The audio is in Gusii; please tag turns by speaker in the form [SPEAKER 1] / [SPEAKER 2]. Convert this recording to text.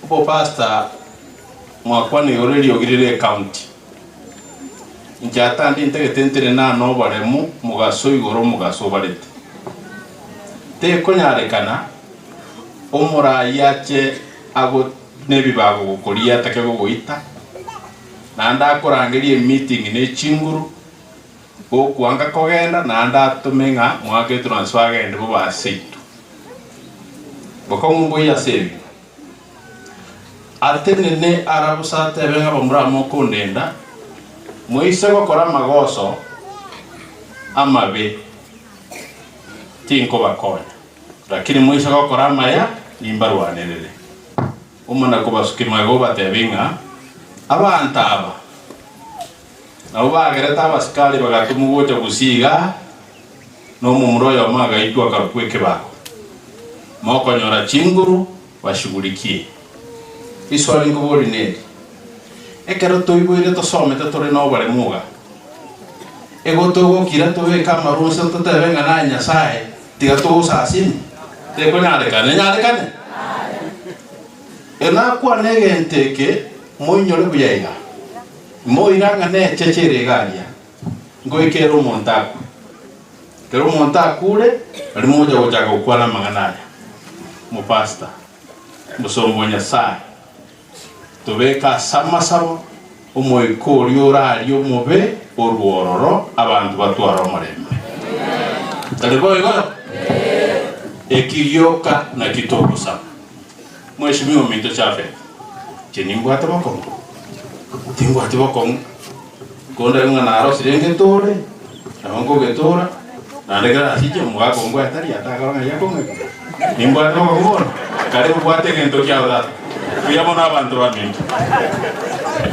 [SPEAKER 1] Obopastor mwakwana igoro eriogi rire ecounty. Inche atandi ntagete ntenene noboremu mogaso igoro omogaso obarete. Tekonyarekana omoraai ache ago nebibago gokoria atake gogoita, naende akorangerie emeeting ne chinguru, gokwanga kogenda naende atome ng'a moake etransfer agende bobe ase seito. Bokong'u mboiyo ase ebio. Atenene ara bosa atebe ng'a bamura mokondenda, moise gokora amagoso amabe, tinkobakonya, lakini moise gokora amaya, nimbarwanerere. Omana kobasukia magega obatebie ng'a abanto aba nabwo bagerete abasikari bagatomwa gocha gusii igaa, na omomura oyomo agaitwa akarokwa ekebago. Mokonyora chinguru bashugurikie. Riswali nkoborie neri, Ekero toiboire tosomete tore noboremu iga, igo togokira tobeke amarunse totebe ng'a naye Nyasae tiga togosasime? Tekonyarekana, enyarekane? Enakwane egento eke moinyore buya iga, moira ng'a necheche ere iga aria. Ngoika ere omonto akwe. Ekero omonto akure, nario mogocha gochaka gokwana amang'ana aya. Omopastor, omosomba o Nyasae, tobeke ase amasabo omoika oria orarie omobe orwe ororo abanto batware omorembe. Tari boigo? Eki gioka nakio togosaba. Mweshimiwa ominto Japhet, inche nimbwate bokong'u? Timbwati bokong'u. Konde ng'a narosire ngetore, nabo nkogetora, naende kera nasiche omogaka ombwate tari atakora ng'a yakong'eka. Nimbwate bokong'u bono? Kare obwate egento kiao tata. Buya mono abanto baminto.